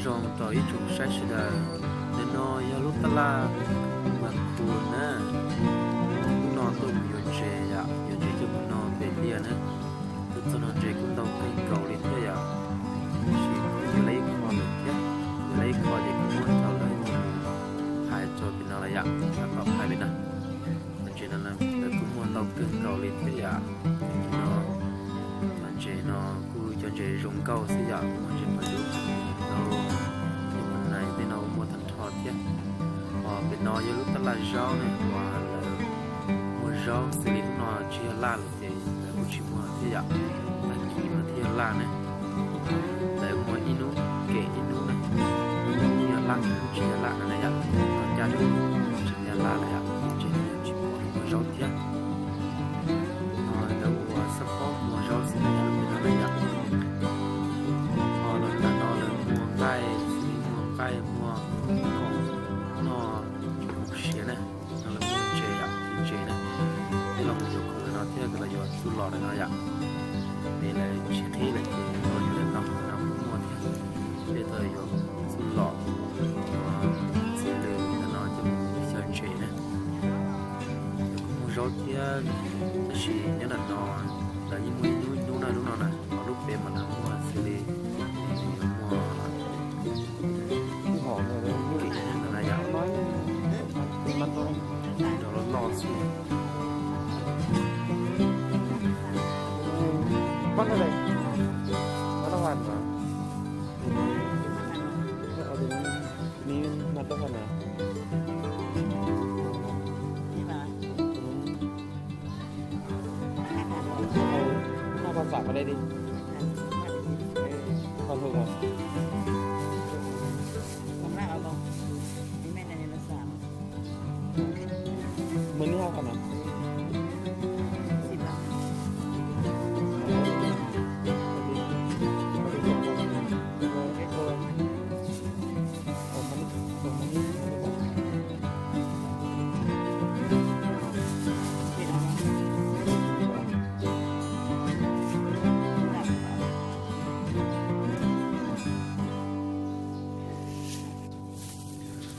Zoo rau ib tsoom saib sawv daws, ntawm no yog lub tab laj Mas Khu na. Hnub no tuaj mus yuav ntses yom, yuav ntses coj mus noj pem liaj na. Tuaj txog no ntses kuj ntau kawg nkaus li thiab yom, tab sis kuv yuav lawv ib qho lawm thiab, yuav lawv ib qho ces kuv muab rau lawv coj mus phais rau pem no lawm yom, tab tom phais pem no. Cov ntses no lawv kuj muaj ntau kawg nkaus li thiab yom. No, cov ntses no kuj cov ntses zoo nkauj xwb yom, muaj ntses phav dub, cov nais tej no muaj tag nrho thiab. Ho pem no yog lub tab laj zaub ne, uas lawv muag zaub xws li hnub no tsis yog laj lawm ces lawv kuj tsis muag thiab yom, tag kis mas thiaj yog laj ne. Lawv muag ib hnub kem ib hnub na, ib hnub yog laj, ib hnub tsis yog laj no na yom. Ho caij tsis yog laj lawm yom, ces tsis pom lawv muag zaub thiab. Ho lawv ua xab phob muag zaub xwb na yom, lub no na yom. Ho los nram no lawv muag nqaij, muag nqaij, muag khoom noj khoom siav na. No lawv muag ntses yom, ntses na. Peb los mus yuav khoom ntawm no thiab los yuav txuj lom ntawm no yom. Peb lawv tsis qhib lawm ces los yuav ntawm no, no kuj muaj thiab. Peb tau yuav txuj lom, txiv lws ntawm no coj mus xyaw ntses na. Lawv kuj muag zaub thiab, tab sis nyob ntawm no lawv yeej muag ib hnub ib hnub na, lub no na, ho lub pem mas lawv muag xws li muag kem ntawm no yom, cov loj loj xwb.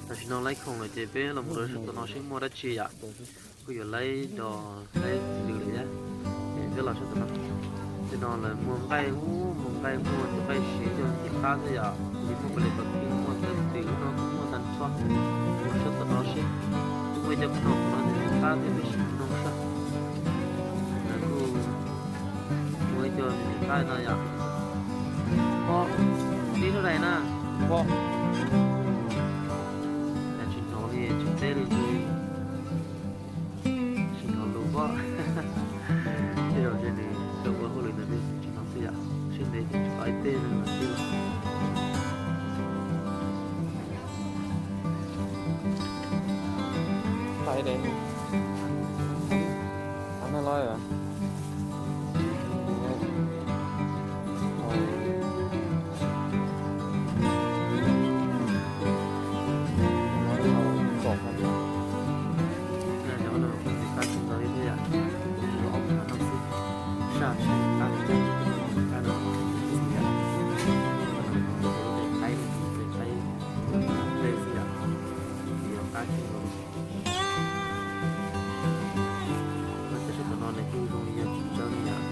Tam sim no laib khoom lawm ces peb los mus rau sab tom no seb muaj dab tsi yom. Kuj yuav laib dos laib lws lawm thiab. Peb los sab tom no. Tej no lawv muag nqaij, muag nqaij, muag cov nqaij siav coj mus tim qab thiab yom. Li muaj paj les pas kib, muaj tawb twm, lub no kuj muaj tag nrho. Los sab tom no seb, kuj muaj ib co khoom no tim qab thiab, peb sim mus nug seb. Lawv kuj muaj ib co tim qab no yom. Pom, tib lub daim na. Pom. Cas tsis hnov li, tsis teb li li. Tsis hnov lus pob. Tej zaum ces nws tau ua hauj lwm ntawd thiaj tsis hnov xwb yom. Siab ntev ces tsis tau ib teg no xwb. Tau ib teg. Thov no los. Mas cov sab tom no nws kuj zoo li yog tsis tsawg li yom.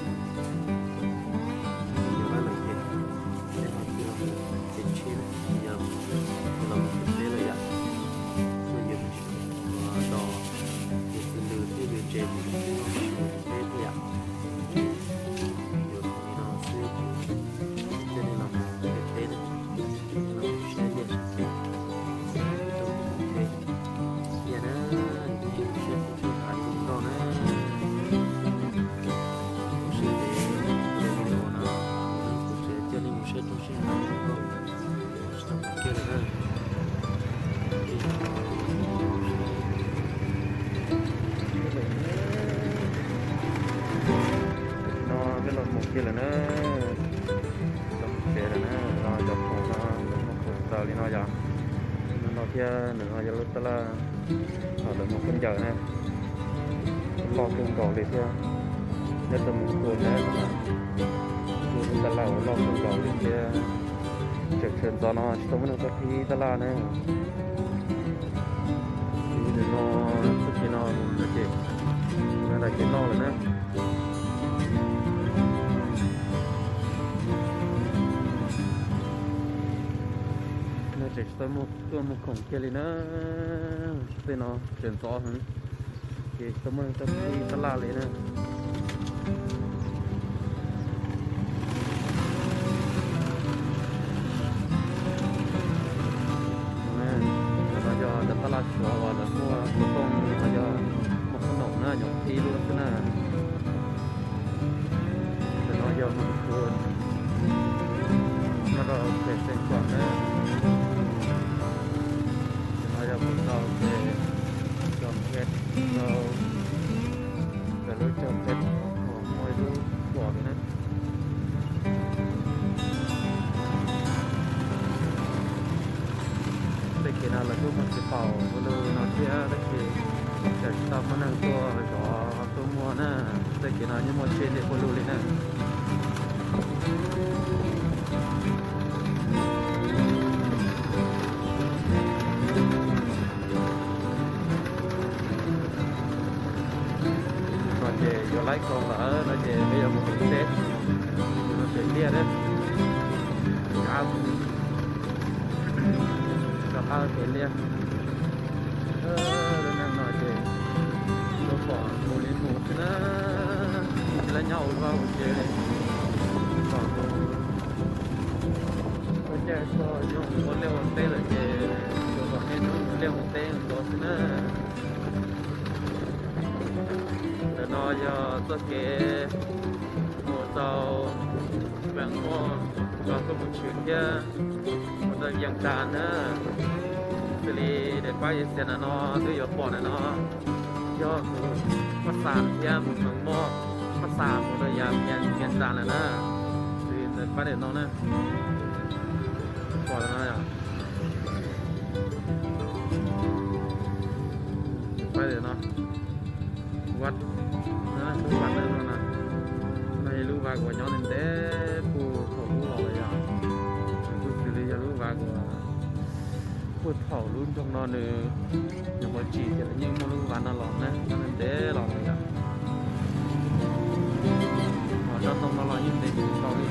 Yog lawv lawm ces peb ho tig los mus kev tsheb na, yog los mus kev tsheb lawm yom. Kuj yuav mus tsis tau, yuav txiv lws thiab yuav ntses mus noj su kev tsheb thiab yom. Yuav li no xwb, cia li los mus kev tsheb na, los mus saib liaj saib teb, rau mus kev tsheb thiab na. Mus saib tsoom sij hawm zoo nkauj na. Kuv siv ntev video no, kuv tseem cia li mus saib tsoom sij hawm zoo nkauj. Tsis tau mus kiag lawm na. No peb los mus kiag lawm na. Los tsev lawm na, no cov khoom no lawv muag khoom txaws li no yom. Hnub no thiab hnub no yog lub tab laj, lawv muag khaub ncaws na, loj kawg nkaus li thiab. Nyob rau Moos Khua na, lub tab laj uas loj kawg nkaus li thiab. Tseem sawv ntxov no tsis tau muaj neeg tuaj qhib tab laj na. Ces no, txoj kev no mus no ces, no ces loj lawm na. No tseem tsis tau muaj tuaj muaj khoom kiag li na. Tej no sawv ntxov heev, ces tsis tau muaj neeg tuaj qhib tab laj li na. Ntawm no yog cov tab laj suav uas lawv muaj xov tooj los yog muaj qhob noom na, nyuam qhib lub xwb na. Ntawm no yog mus tus nyob rau pem Xeev Khuam na. Ntawm no yog mus rau pem Cov Phem, rau pem lub Cov Phem uas muaj ib lub thuam pem na. Tej kev no lawv kuj muaj tsis paum ua luaj no thiab tab sis tseem tsis tau muaj neeg tuaj zov tuaj muag na. Tej kev no yeej muaj tsheb ua luaj li na. No ces yuav laib koo lawm no ces peb yuav mus pem teb, mus pem liaj thiab. Rov qab pem liaj. Lub neej no ces tsuas pom mus li mus xwb na, tsis tau nyob ua vaj ua tsev li. Pom mus ua caij txog nyoog ua liaj ua teb lawm ces tsuas pom niaj hnub mus liaj mus teb ntxov xwb na. Ntawm no yog txoj kev mus rau Veem Muaj, rau Koj Mus Tshwm thiab mus rau Yees Das na. Xws li daim pab Yees Das ntawm no twb yuav pom ntawm no, yog mus Paj Xas thiab mus Veem Muaj, Paj Xas mus rau yav Yees Das lawm na. Xws li daim pab ntawm no na, pom ntawm no yom. Pab ntawm no, vaj, lub vaj no na, no yog lub vaj uas nyob ntev ntev puag thaum ub los lawm yom. Nws kuj xws li yog lub vaj uas puag thaum lub nroog no nws nyuam qhuav tsim ces lawv yeej muaj lub vaj no los na, nyob ntev ntev los lawm yom. Ho rau ntoo no los yeej ntev tsis tau li,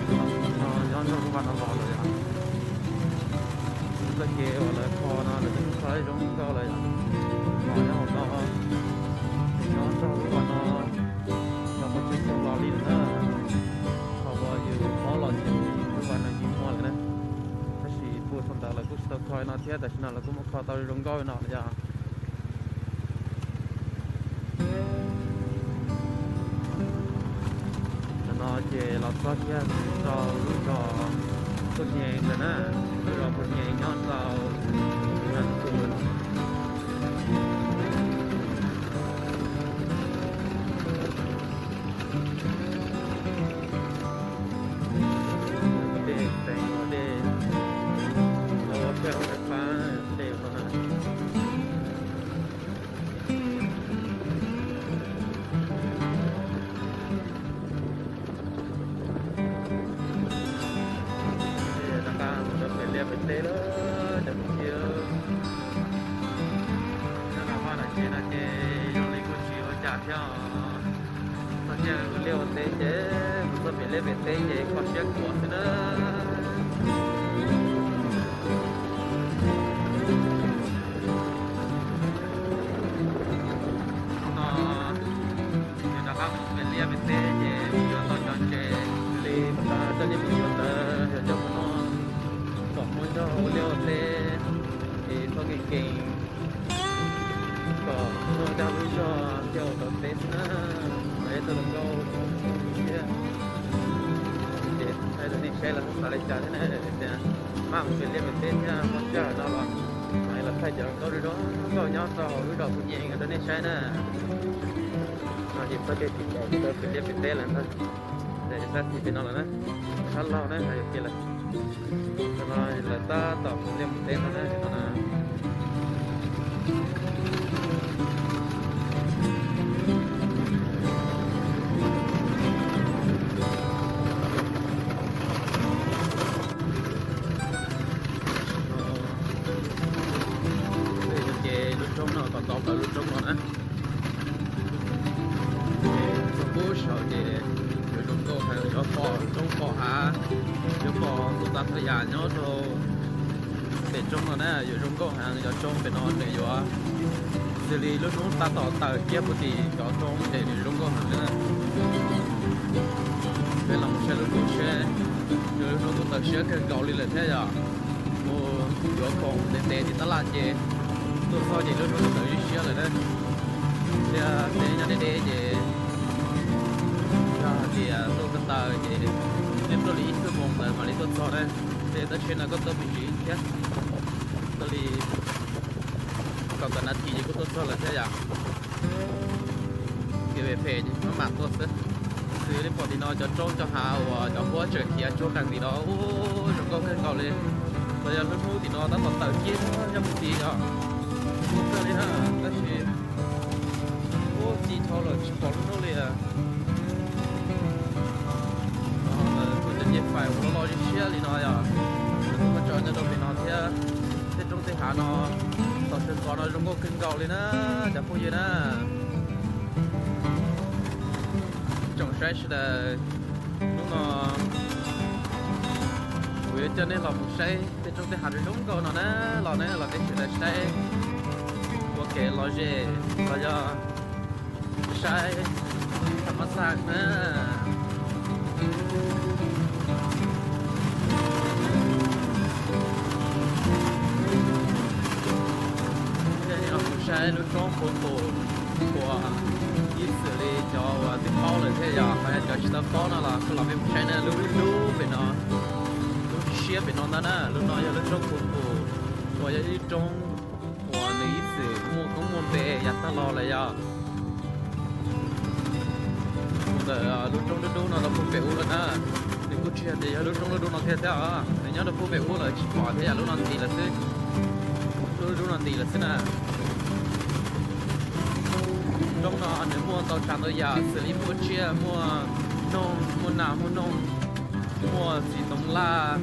no nyob nrog lub vaj no los lawm yom. Txoj kev uas lawv kho no lawv twb kho zoo nkauj lawm yom. Los nyob hauv no, nyob nrog lub vaj no, nyob qhov tseem xyoo los li na. Thaum uas yus mob los ces lub vaj no yeej muaj lawm na. Tab sis puag thaum ntawd lawv kuj tsis tau kho li no thiab, tam sim no lawv kuj muab kho tau zoo nkauj li no lawm yom. Ntawm no ces los txog kiag rau lub zos Phu Nyees lawm na, lub zos Phu Nyees nyob rau Veem Tus. Dej teev ua dej, ua peb ua peb pab dej no na. Rov qab mus rau pem liaj pem teb lawm cov phooj ywg. Nyob rau vaj no ces no ces zoo li kuj tsis ua cas thiab os. Txog caij ua liaj ua teb ces mus txog pem liaj pem teb ces kho siab khuav xwb na. Hnub no yus rov qab mus pem liaj pem teb ces yuav tau cov ntses li mas tau coj nej mus yuav ntawd yog coj mus noj kom muaj zog ua liaj ua teb es txhob nkees nkees, kom muaj dag lub zog thiaj ua tau teb xwb na. Mas yog tau zoo nkauj thiab. Ces thaij rau nej saib los xav li cas thiab na, tias maj mus pem liaj pem teb thiab muaj sij hawm no los mas los thaij cov zoo nkauj zoo nkauj nyob rau hauv lub zos Phu Nyees rau nej saib na. No ces txoj kev tsis nkaus rau pem liaj pem teb lawm ntag. Ces sab xis pem no lawm na, sab laug na, yog kiag lawm. Tam no lawv tab tom mus liaj mus teb no na, no na. Pom roob pom hav, yuav pom tus tav paj yam nyob rau pem roob no na, yuav zoo nkauj heev. Cov roob pem no nws yuav xws li lub hnub tab tom tawm kiag puag tim cov roob ces nws zoo nkauj heev na. Peb los mus saib lub hnub seb, lub hnub twb tawm siab kawg nkaus li lawm thiab yom. Mus yuav khoom ntev ntev tim tab laj ces tuaj txog ces lub hnub twb tawm siab lawm na. Thiab peb nyob deb deb ces yog hais tias tuaj ko taw ces nej tuaj li ib xuab moos ntawd mam li tuaj txog na. Ces tab sis no koj tuaj me ntsis thiab, tuaj li kaum tawm nas this ces kuj tuaj txog lawm thiab yom. Kev phem phem ces maj mam tuaj xwb. Xws li pom tim no cov roob cov hav uas cov huab tseem khiav tsuag qees tim no, ub, zoo nkauj kawg nkaus li. Los yog lub hnub tim no tab tom tawm kiag nyob puag tim yom, zoo nkauj kawg li na. Tab sis ub, ci dhau lawm tsis pom lub hnub li. Kuv cov ncej fais uas loj loj siab siab li no yom, kuj muaj tso nyob rau pem no thiab. Tej roob tej hav no, tom sawv kos no zoo nkauj kawg nkaus li na cov phooj ywg na. Tsoom saib sawv daws, hnub no kuv yuav coj nej los mus saib tej roob tej hav zoo zoo nkauj no na. Los ne los peb sawv daws saib ua kev lom zem los yog saib thaj mab xaj na. Saib lub roob puv pum uas ib txwm li cov uas twb paub lawm thiab yom, ho yog cov tsis tau paub no los kuj los peb mus saib na. Lub lub pem no, lub siab pem no ntag na, lub no yog lub roob puv pum uas yog ib roob uas nws ib txwm muaj koob muaj npe yav tag los lawm yom. Ntawm lub roob dub dub no rau puag pem ub lawm na. Nws kuj tsis yog tias yog lub roob dub dub no kiag thiab os, nws nyob rau puag pem ub lawm tsis pom thiab yom, lub no nti lawm xwb. Lub dub no nti lawm xwb na. Roob no nws muaj ntau tsav ntau yam xws li muaj tsiaj, muaj noog, muaj nas, muaj noog, muaj txiv toov laj,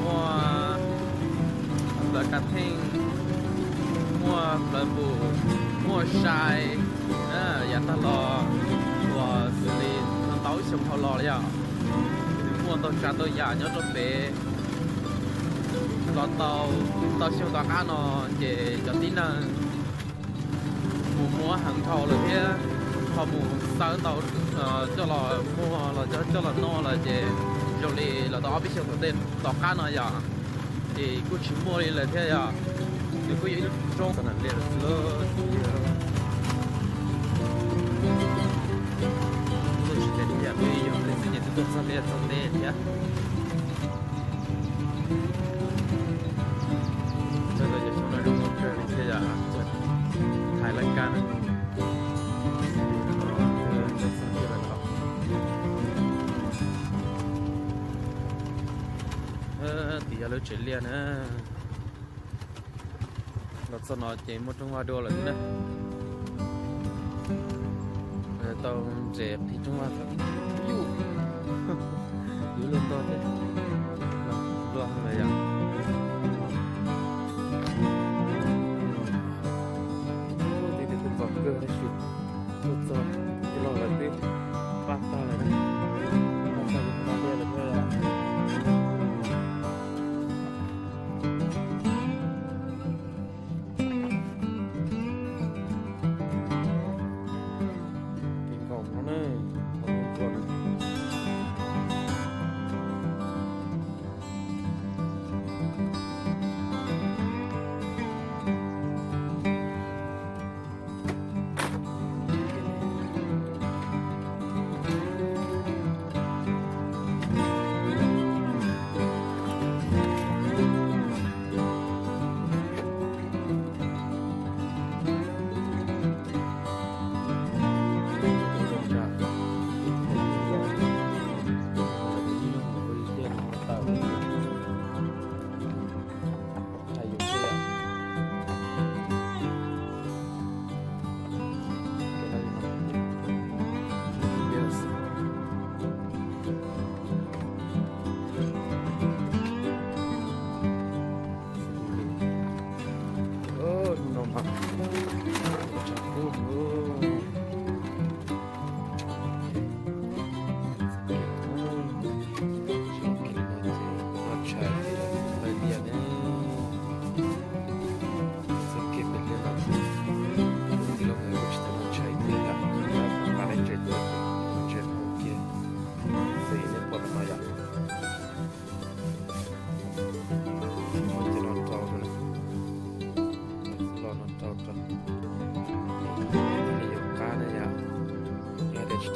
muaj plawv kav theej, muaj plawv npum, muaj sai, yav tag los uas xws li ntau ib xyoos dhau los li yom, nws muaj ntau tsav ntau yam nyob rau pem. Los tau ntau xyoo tom qab no ces cov tib neeg mus muab heev dhau lawm thiab, ho mus xawb ntau coj los muag los coj los noj lawm ces zoo li los tau ob peb xyoos tom qab no yom, ces kuj tsis muaj li lawm thiab yom. Nws kuj yog ib lub roob txog na li lawm xwb. Tuaj tsis ntev thiab, twb ib nyuag pliag xwb ces twb tuaj txog li txog teb thiab. Txog cov xyoob no zoo nkauj kawg li thiab yom, hais laj kab na. Tim yog lub tsev liaj na. Los txog no ces muaj rooj vag dua lawm xwb na. Tau ntses qhib rooj vag. Yuj, yuav luag tog thiab. Luag lawm yom. Twb ntxov kawg tab sis tuaj txog los lawv twb paj tag lawm na. Paj tag li no thiab lawm thiab. Kev nkaum no na, qhov lub ntsuas na.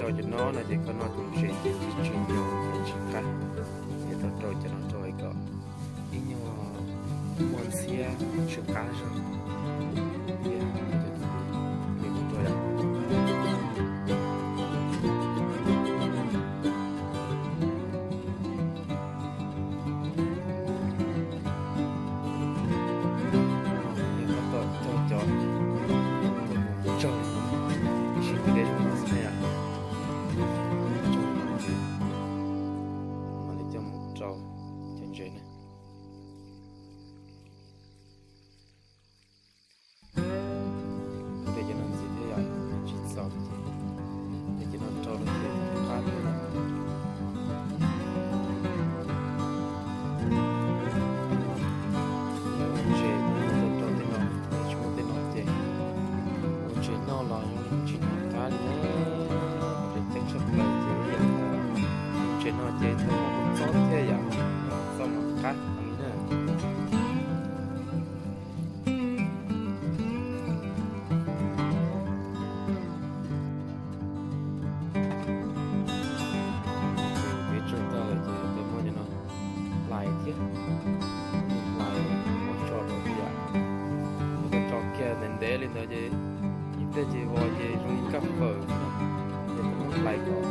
Cov no no ces koj noj tus ntses ces tsis tsis nyom ces tsis qab, ces tau rau cov no rau kom ib nyuag muaj ntxhiab tsw qab zog. Tias cov tus ntses rau yom. Yog tab tom cog cov, cog mus tsaug, ib sij ntev zoo no xwb na yom. Tsaug, mam li coj mus rau cov ntses na. Kuv de cov no ntxiv thiab yom, tsis txaus ces de cov no rau lawm thiab qab thiab yom. Ntses kuv tau rau tej no, tsis muaj tej no ces ua ntses noj los tsis hnov qab li na. Ntses ceeb tshaj plaws ces ua ntses no ces tau muaj kua txob thiab yom, txob mas qab heev li na. Kev tsaug tag lawm ces peb muab cov no hlais thiab, hlais ua tso rau yom. Yog koj tso kiag ntev ntev li ntawd ces ib pliag ces vov ces zoo li kab fawm xwb, ces peb muab hlais kom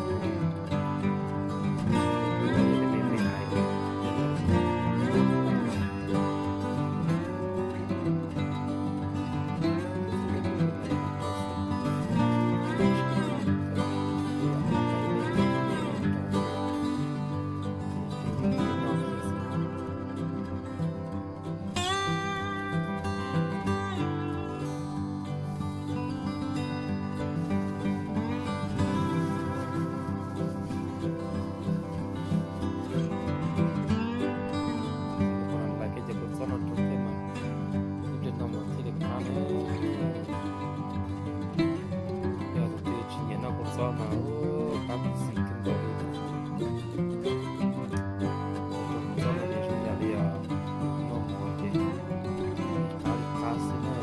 me me hais. Hlais kiag cov kua txob no rau thiab mas ib pliag no mas thiaj li qab na. Yog tus twg tsis nyiam noj kua txob mas ua qab tib si kawg nkaus li. Kua txob no ces zoo yam li noj mov ces qab li qab xwb na.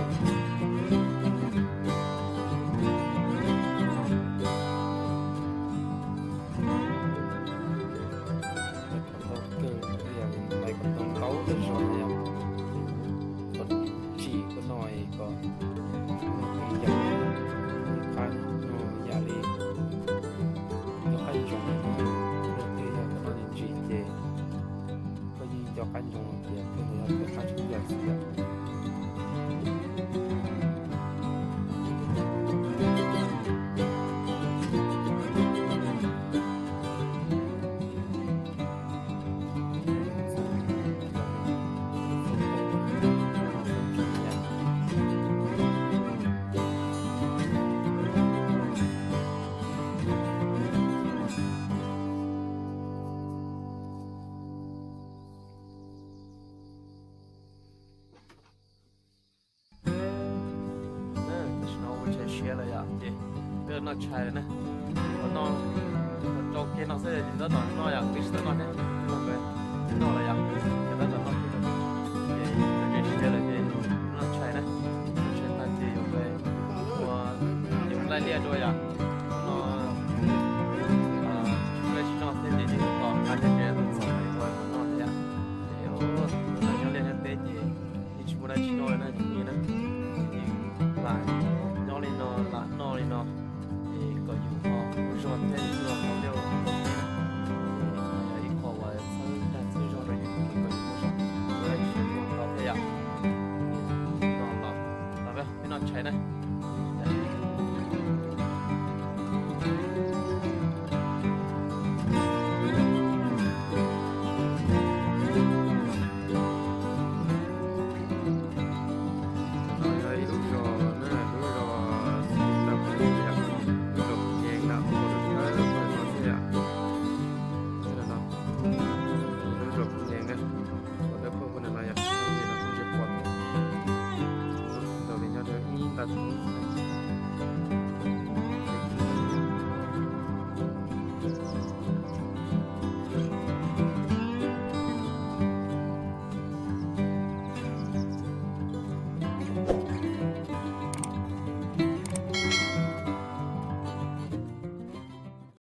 Hlais kom ntau kawg, ib yam li hlais kom ntau ntau tej zog no yom. Kom tsim koj noj es kom noj ib yam li qab no, yam li nco qab ntsoov. Luag twg yog koj noj ntsis ces koj yeej nco qab ntsoov tias koj yog koj qab tsis yam xwb yom. Tam sim no ua tshais siav lawm yom, ces peb los noj tshais lawm na. Ua no, ua rau kiag no xwb ces tab tom noj yom, twb tsis tau noj thiab, noj lawm yom, ces tab tom noj kiag lawm. Ces ua tshais siav lawm ces noj tshais na, noj tshais tag ces yuav mus, yuav mus laij liaj dua yom.